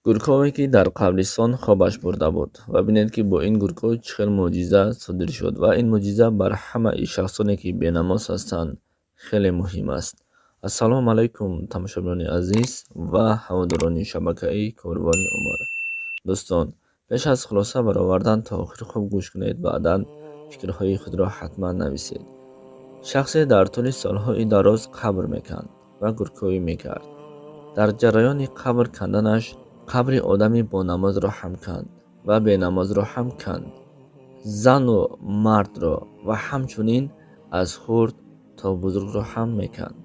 Гуркове, ки дар қабристон хобаш бурда буд. Ва бинед, ки бо ин гурков чӣ хел мӯъҷиза содир шуд. Ва ин мӯъҷиза бар ҳамаи шахсоне, ки бенамоз ҳастанд, хеле муҳим аст. Ассалому алайкум, тамошобинони азиз ва ҳаводорони шабакаи Корвони Умр. Дӯстон, пеш аз хулоса баровардан то охир хуб гӯш кунед, баъдан фикрҳои худро ҳатман нависед. Шахсе дар тӯли солҳои дароз қабр меканд ва гурковӣ мекард. Дар ҷараёни қабр канданаш қабри одами бонамозро ҳам канд ва бенамозро ҳам канд, зану мардро ва ҳамчунин аз хурд то бузургро ҳам меканд.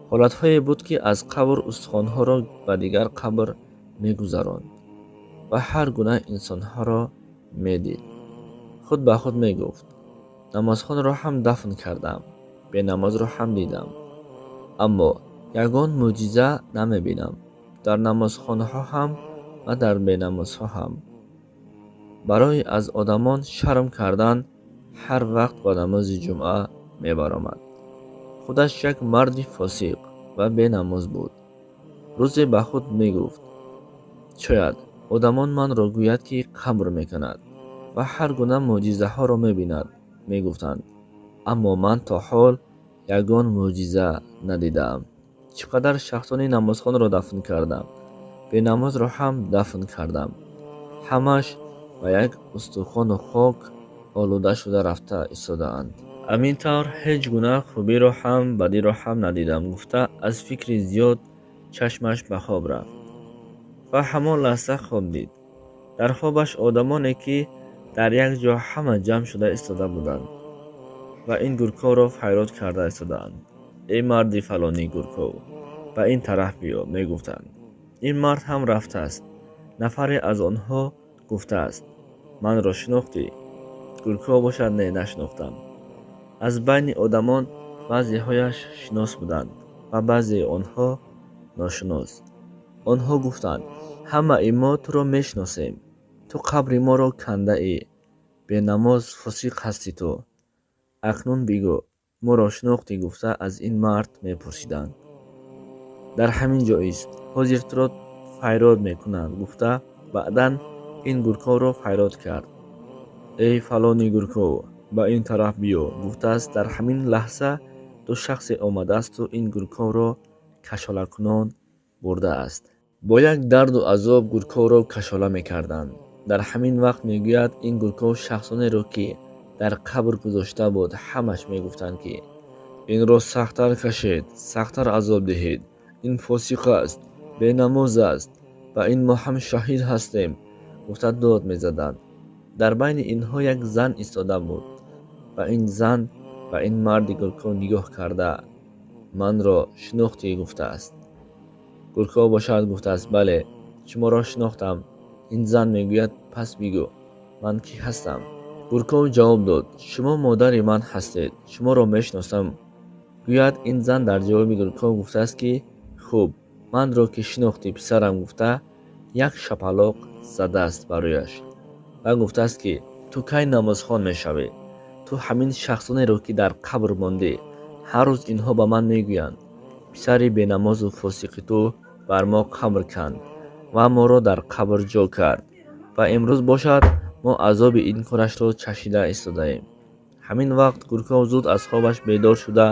Ҳолатҳое буд, ки аз қабр устухонҳоро ба дигар қабр мегузаронд ва ҳар гуна инсонҳоро медид. Худ ба худ мегуфт: «Намозхонро ҳам дафн кардам, бенамозро ҳам дидам, аммо ягон мӯъҷиза намебинам дар намозхонҳо ҳам ва дар бенамозҳо ҳам». Барои аз одамон шарм кардан ҳар вақт ба намози ҷумъа мебаромад. Худаш як марди фосиқ ва бенамоз буд. Рӯзе ба худ мегуфт: «Шояд одамон манро гӯяд, ки қабр меканад ва ҳар гуна мӯъҷизаҳоро мебинад, мегуфтанд, аммо ман то ҳол ягон мӯъҷиза надидаам. Чӣ қадар шахсони намозхонро дафн кардам, бенамозро ҳам дафн кардам, ҳамаш ба як устухону хок олуда шуда рафта истодаанд. Ҳамин тавр ҳеҷ гуна хубиро ҳам, бадиро ҳам надидам», гуфта, аз фикри зиёд чашмаш ба хоб рафт ва ҳамон лаҳза хоб дид. Дар хобаш одамоне, ки дар як ҷо ҳама ҷамъ шуда истода буданд ва ин гурковро фарёд карда истодаанд: «Эй марди фалонӣ гурков, ба ин тараф биё», мегуфтанд. Ин мард ҳам рафтааст. Нафаре аз онҳо гуфтааст: «Манро шинохтӣ?» Гурков бошад: «Не, нашинохтам». Аз байни одамон баъзеҳояш шинос буданд ва баъзеи онҳо ношинос. Онҳо гуфтанд: «Ҳамаи мо туро мешиносем, ту қабри моро кандаӣ, бенамоз, фосиқ ҳастӣ ту. Акнун бигӯ, моро шинохтӣ?» гуфта, аз ин мард мепурсиданд. «Дар ҳамин ҷо ист, ҳозир туро фарёд мекунанд», гуфта, баъдан ин гурковро фарёд кард: «Эй фалони гурков, ба ин тараф биё», гуфтааст. Дар ҳамин лаҳза ду шахсе омадаасту ин гурковро кашолакунон бурдааст. Бо як дарду азоб гурковро кашола мекарданд. Дар ҳамин вақт, мегӯяд, ин гурков шахсонеро, ки дар қабр гузошта буд, ҳамаш мегуфтанд, ки «Инро сахттар кашед, сахттар азоб диҳед, ин фосиқ аст, бенамоз аст, ба ин мо ҳам шоҳид ҳастем», гуфта дод мезаданд. Дар байни инҳо як зан истода буд ва ин зан ба ин марди гурков нигоҳ карда: «Манро шинохтӣ?» гуфтааст. Гурков бошад гуфтааст: «Бале, шуморо шинохтам». Ин зан мегӯяд: «Пас бигӯ, ман кӣ ҳастам?» Гурков ҷавоб дод: «Шумо модари ман ҳастед, шуморо мешиносам». Гӯяд, ин зан дар ҷавоби Гурков гуфтааст, ки «Хуб, манро ки шинохтӣ, писарам», гуфта, як шапалоқ задааст барояш ва гуфтааст, ки «Ту кай намозхон мешавӣ? Ту ҳамин шахсонеро, ки дар қабр мондӣ, ҳар рӯз инҳо ба ман мегӯянд: писари бенамозу фосиқи ту бар мо қабр канд ва моро дар қабр ҷо кард ва имрӯз бошад, мо азоби ин корашро чашида истодаем». Ҳамин вақт Гурков зуд аз хобаш бедор шуда,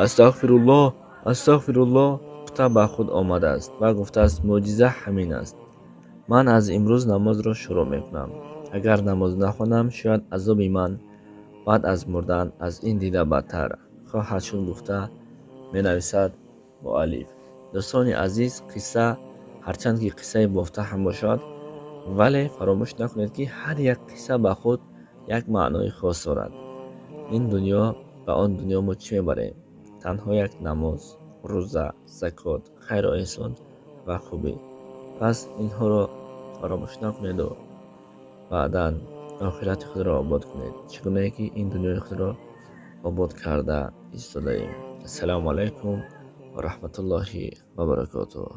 «Астағфируллоҳ, астағфируллоҳ», гуфта ба худ омадааст ва гуфтааст: «Мӯъҷиза ҳамин аст. Ман аз имрӯз намозро шурӯъ мекунам. Агар намоз нахонам, шояд азоби ман баъд аз мурдан аз ин дида бадтар хоҳад шуд», гуфта менависад муаллиф. Дӯстони азиз, қисса ҳарчанд ки қиссаи бофта ҳам бошад, вале фаромӯш накунед, ки ҳар як қисса ба худ як маънои хос дорад. Ин дунё ба он дунё мо чӣ мебарем? Танҳо як намоз, рӯза, закот, хайру эҳсон ва хубӣ. Пас инҳоро фаромӯш накунеду баъдан охирати худро обод кунед, чӣ гунае ки ин дунёи худро обод карда истодаем. Ассалому алайкум ва раҳматуллоҳи ва баракотуҳ.